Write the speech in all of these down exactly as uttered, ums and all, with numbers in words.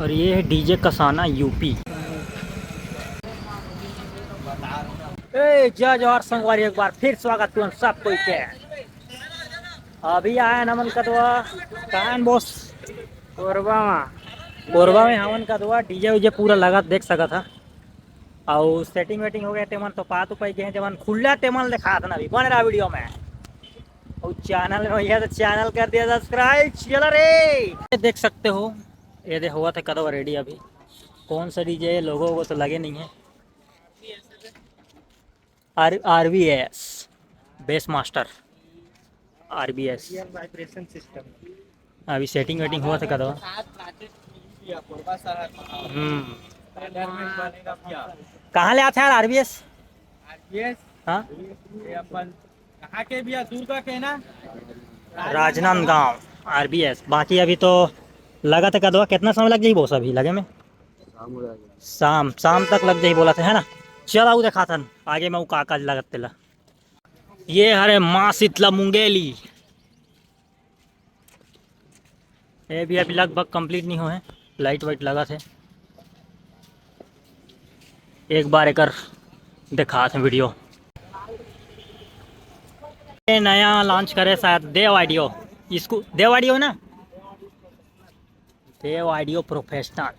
और ये है डीजे कसाना यूपी। ए, जय जोहार संगवारी, एक बार फिर स्वागत तुमन सब कोई के। अभी आए हन हमन कदवा, कान बोस? कोरबा मा। कोरबा में हमन कदवा डीजे वीजे पूरा लगत देख सकत हा। अउ सेटिंग वेटिंग हो गए, तेमन तो पात उपाई गए हैं, तेमन खुल्ला तेमन दिखात ना अभी। बने रहा वीडियो में। अउ चैनल में भैया तो चैनल कर दिया सब्सक्राइब, चला रे। ये देख सकते हो, ये दे हुआ था कदवा रेडी अभी। कौन सा डीजे है, लोगो को तो लगे नहीं है। R RVS base master, RVS. Vibration system. अभी सेटिंग वेटिंग हुआ था कदवा। हम्म। कहाँ ले आते हैं यार आरवीएस? आरवीएस? हाँ, ये अपन कहाँ के भैया? दुर्गा के ना? राजनांदगांव। आरवीएस। बाकी अभी तो लगा था कदवा, कितना समय लग जाई बोस अभी लगे में? शाम शाम तक लग जाई बोला था, है ना? चल आऊ देखा थन आगे में उ का का लगत तेला। ये हरे माँ शीतला मुंगेली, ये भी अभी लगभग कंप्लीट नहीं हो है, लाइट वाइट लगा थे। एक बार एकर देखा थे वीडियो। ये नया लॉन्च करे शायद देव ऑडियो, इसको देव ऑडियो ना, देव ऑडियो प्रोफेशनल।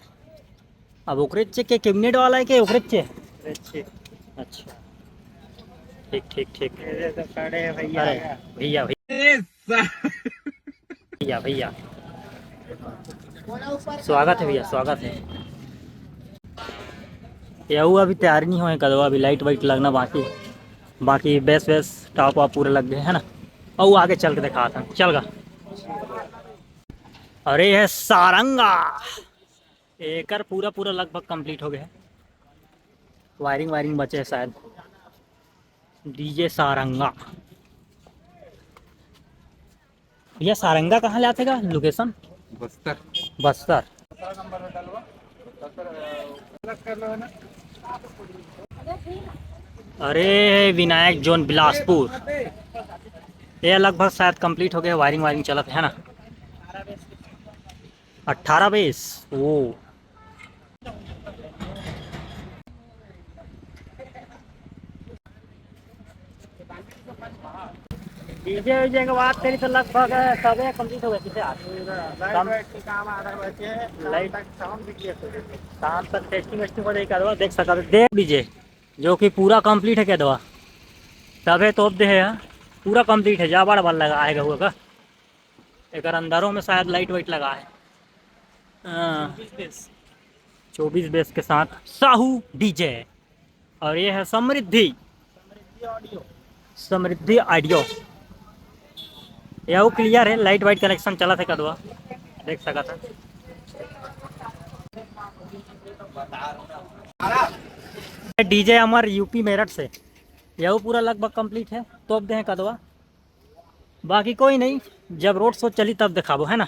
अब ओकरे चे के कैबिनेट वाला है के ओकरे चे? अच्छा, ठीक ठीक ठीक। ये तो खड़े हैं भैया। अरे भैया, भैया भैया, स्वागत है भैया, स्वागत है। यहू अभी तैयार नहीं होए कदवा, अभी लाइट वाइट लगना बाकी, बाकी बेस वेस टॉप वॉप पूरे लग गए है ना। और आगे चल के देखा था, चल गा। अरे है सारंगा, एकर पूरा पूरा लगभग कंप्लीट हो गया है। वायरिंग वायरिंग बचे है शायद। डीजे सारंगा। भैया सारंगा कहाँ ले आते का लोकेशन? बस्तर। बस्तर। अरे विनायक जोन बिलासपुर, ये लगभग शायद कंप्लीट हो गया, वायरिंग वायरिंग चलत है ना। अठारह बेस वो। डीजे वीजे के बात करी तो लगभग सबे कंप्लीट हो गए। किसे आज लाइट वाइट के काम आधा बचे हैं, शाम लाइट तक साउंड भी क्लियर हो जाएगा। शाम तक टेस्टिंग वेस्टिंग हो जाएगी, देख सकते देख डीजे जो कि पूरा कंप्लीट है कदवा, तबे तोप दे है। पूरा कंप्लीट है, जाबड़ बल लगा आएगा हुआ का। एकर अंदरों में शायद लाइट वाइट लगा है। हाँ। चौबीस बेस के साथ साहू डीजे। और ये है समृद्धि, समृद्धि ऑडियो। यहू क्लियर है, लाइट वाइट कनेक्शन चलत है कदवा, देख सकत है। डीजे अमर यूपी मेरठ से, यहू पूरा लगभग कंप्लीट है, तोप दे हैं कदवा। बाकी कोई नहीं, जब रोड शो चली तब दिखाबो, है ना।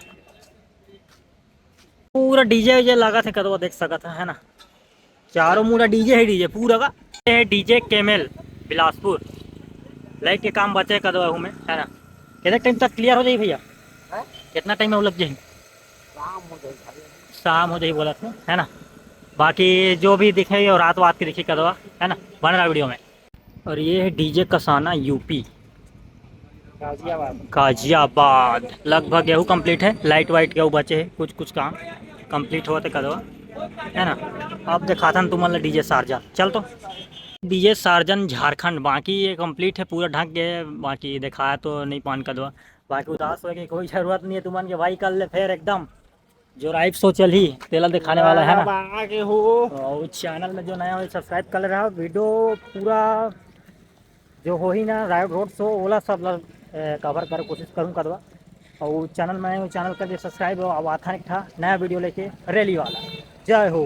पूरा डीजे वीजे लगा थे कदवा, देख सकत है, है ना। चारों मुड़ा डीजे है, डीजे पूरा का। ये है डीजे केमल बिलासपुर। लाइट के काम बचे कदवा हूँ मैं, है ना। कितना टाइम तक क्लियर हो जाई भैया? हैं? कितना टाइम में वो लग जाई? शाम हो जाई भाई। शाम हो जाई बोला था, है ना। बाकी जो भी दिखे और रात वात के दिखे कदवा, है ना, बन रहा वीडियो में। और ये है डीजे कसाना यूपी गाजियाबाद। गाजियाबाद। लगभग यहू कंप्लीट है, लाइट वाइट के बचे है, कुछ कुछ काम कंप्लीट होते कदवा, है ना। अब दिखाथन तुमन ला डीजे सार्जन, चल तो। डीजे सार्जन झारखंड, बाकी ये कंप्लीट है, पूरा ढक गए, बाकी दिखाया तो नहीं पान कदवा। बाकी उदास होए के कोई जरूरत नहीं है तुमन के, भाई कर ले फिर एकदम जो लाइव शो चलही तेला दिखाने वाला है ना। बाबा के हो। और चैनल में जो नया हो सब्सक्राइब कर ले रहा, वीडियो पूरा जो होही ना रायगढ़ रोड शो ओला सब ला, ए, कवर करे कोशिश करूँ कदवा। और चैनल में नया हो, चैनल कर दे सब्सक्राइब। अब आथन एक ठा नया वीडियो लेके रैली वाला। जय हो।